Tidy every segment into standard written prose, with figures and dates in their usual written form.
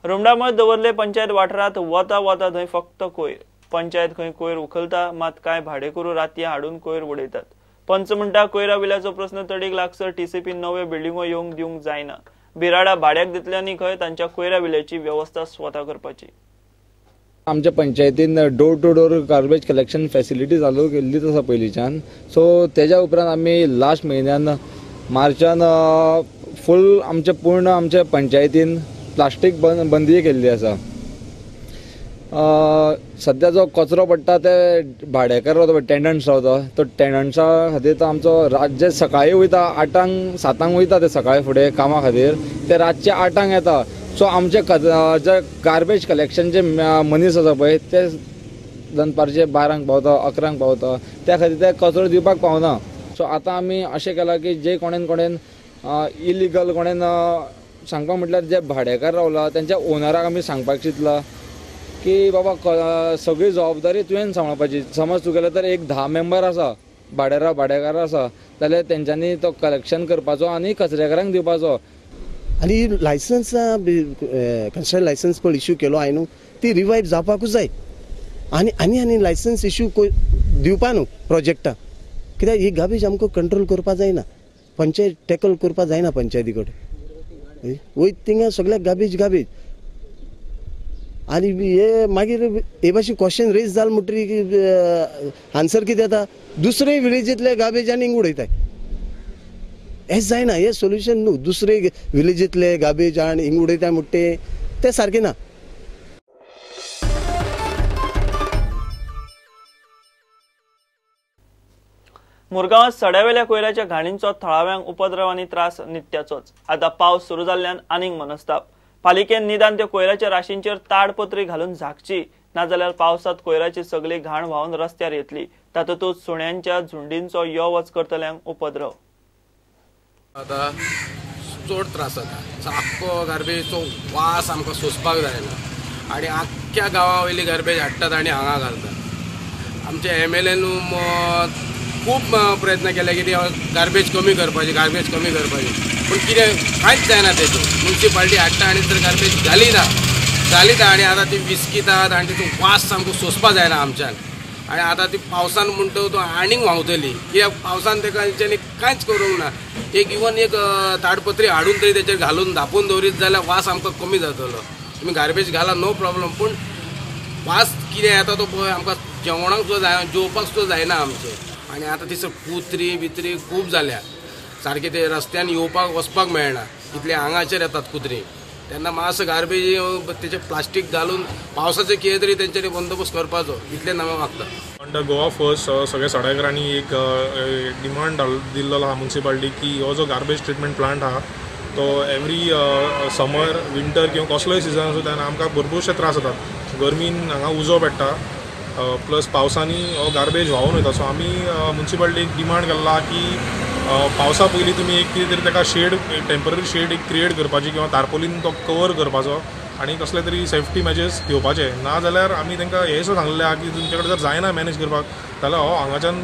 रुमडामळ दवर्ले पंचायत वाठारांत वता वता थंय फक्त कोयर. पंचायत खंय कोयर उखलता, मात कांय भाडेकरू रातयां हाडून कोयर उडयतात. पंच म्हणटा कोयरा विल्याचो प्रस्न तडीक लागसर टीसीपी नव्यो बिल्डिंगो येवंक दिवंक जायना. बिराडा भाड्याक दितल्यांनी खंय तांच्या कोयरा विल्याची वेवस्था स्वता करपाची. आमच्या पंचायतीन door to door garbage collection facility चालू केल्लीच आसा पयलींच्यान. सो तेज्या उपरांत आमी लास्ट म्हयन्यान मार्चान फूल आमच्या पूर्ण आमच्या पंचायतीन प्लास्टीक बंदी केल्ली आसा. सद्या जो कचरो पडटा ते भाडेकार रावता, टेनंट्स रावता, तो टेनंट्सा खातीर तो आमचो रातचे सकाळीं वयता 8 7 वयता ते सकाळीं फुडें कामा खातीर, ते रातचे 8 येता. सो आमचे जे गार्बेज कलेक्शनचे मनीस आसा पळय ते दनपारचे 12 पावता, 11 पावता, त्या खातीर ते कचरो दिवपाक पावना. सो आतां आमी अशें केलां की जे कोणेन कोणेन इलिगल कोणेन सांगपाक म्हटल्यार जे भाडेकार रावला तेंच्या ओनराक आमी सांगपाक चिंतलां की बाबा सगळी जबाबदारी तुवें सांबाळपाची. समज तुगेले तर एक 10 मेंबर आसा भाडेकार आसा जाल्यार तेंच्यांनी तो कलेक्शन करपाचो आनी कचरेकारांक दिवपाचो. आनी लायसन्स कन्स्ट्रक्शन लायसन्स पळय इश्यू केलो हांवें न्हू ती रिवायव जावपाकूच जाय. आनी आनी आनी लायसन्स इश्यू दिवपा न्हू प्रोजेक्टाक, कित्याक ही गार्बेज आमकां कंट्रोल करपा जायना, पंचायत टॅकल करपा जायना पंचायती कडेन. वयता थिंगा सगळ्याक गार्बेज गार्बेज. आनी हे मागीर हे भाशेन क्वेश्चन रेज जाल म्हणटकीर आन्सर कितें येता, दुसरे विलेजींतले गार्बेज आनी हिंग उडयताय. हें जायना, हें सोल्युशन न्हू. दुसरे विलेजींतले गार्बेज आनी हिंग उडयताय म्हणटा तें सारकें ना. मुरगांवांत सड्यावेल्या कोयराच्या घाणींचो थळाव्यांक उपद्रव आनी त्रास नित्याचोच. आतां पावस सुरू जाल्ल्यान आनीक मनस्ताप. पालिकेन निदान त्या कोयराच्या राशींचेर ताडपत्री घालून झाकची, नाजाल्यार पावसांत कोयराची सगळी घाण व्हांवन रस्त्यार येतली. तातूंतच सुण्यांच्या झुंडींचो यो वच करतल्यांक उपद्रव. आतां चड त्रास जाता, सामको गार्बेजचो वास आमकां सोंसपाक जायना आनी आख्ख्या गांवा वयली गार्बेज हाडटात आनी हांगा घालतात. आमचे MLA खूब प्रयत्न केले की ती गार्बेज कमी करपाची, गार्बेज कमी करपाची, पूण कितें कांयच जायना. तेतून मुन्सिपाल्टी हाडटा आनी तर गार्बेज घालिना घालिता आनी आतां ती विस्कितात आनी तितून वास सामको सोंसपा जायना आमच्यान. आनी आतां ती पावसान म्हणटा तो आनीक व्हांवतली, कित्याक पावसान तेका तेंच्यांनी कांयच करूंक ना. एक इवन एक ताडपत्री हाडून तरी तेचेर घालून धापून दवरीत जाल्यार वास आमकां कमी जातलो. तुमी गार्बेज घाला नो प्रॉब्लम, पूण वास कितें येता तो पळय आमकां जेवणाक सुद्दां जायना, जेवपाक सुद्दां जायना आमचें. आनी आतां थंयसर कुत्री बित्री खूब जाल्या, सारके ते रस्त्यान येवपाक वचपाक मेळना, इतले आंगाचेर येतात कुत्री. तेन्ना मातसो गार्बेज तेचे प्लास्टीक घालून पावसाचें कितें तरी तेंच्यांनी बंदोबस्त करपाचो, इतलें हांव मागता. अंडर गोवा फर्स्ट सगळ्या सडेकारांनी एक डिमांड दिल्लो आहा मुन्सिपाल्टी की हो जो गार्बेज ट्रिटमेंट प्लांट आहा तो एवरी समर विंटर किंवा कसलोय सिजन आसूं तेन्ना आमकां भरपूरशे त्रास जातात. गर्मीन हांगा उजो पेट्टा, प्लस पावसांनी हो गार्बेज व्हांवून वयता. सो आमी मुन्सिपाल्टीक डिमांड केल्ला की पावसा पयलीं तुमी एक कितें तरी ताका शेड, टेंपररी शेड एक क्रिएट करपाची किंवा तारपोलीन तो कवर करपाचो आनी कसले तरी सेफ्टी मेजर्स घेवपाचे. ना जाल्यार आमी तांकां हें सुद्दां सांगलेलें आहा की तुमचे कडेन जर जायना मॅनेज करपाक जाल्यार हो हांगाच्यान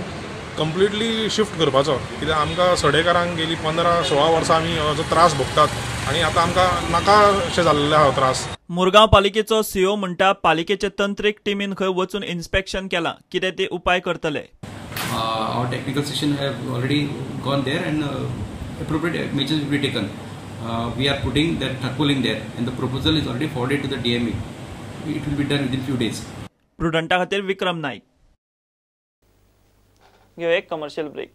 कंप्लिटली शिफ्ट करपाचो, कित्याक आमकां सडेकारांक गेली 15-16 वर्सां आमी हो जो त्रास भोगतात आनी आतां आमकां नाका अशें जाल्लें आहा हो त्रास. मुरगांव पालिकेचो सीओ म्हणटा पालिकेचे तंत्रीक टिमीन खंय वचून इन्स्पेक्शन केलां, कितें ते उपाय करतले. Our technical section have already gone there and appropriate measures will be taken. We are putting that tarpaulin there and the proposal is already forwarded to the DME. It will be done within few days. प्रुडंटा खातीर विक्रम नाईक. घेवया एक commercial break.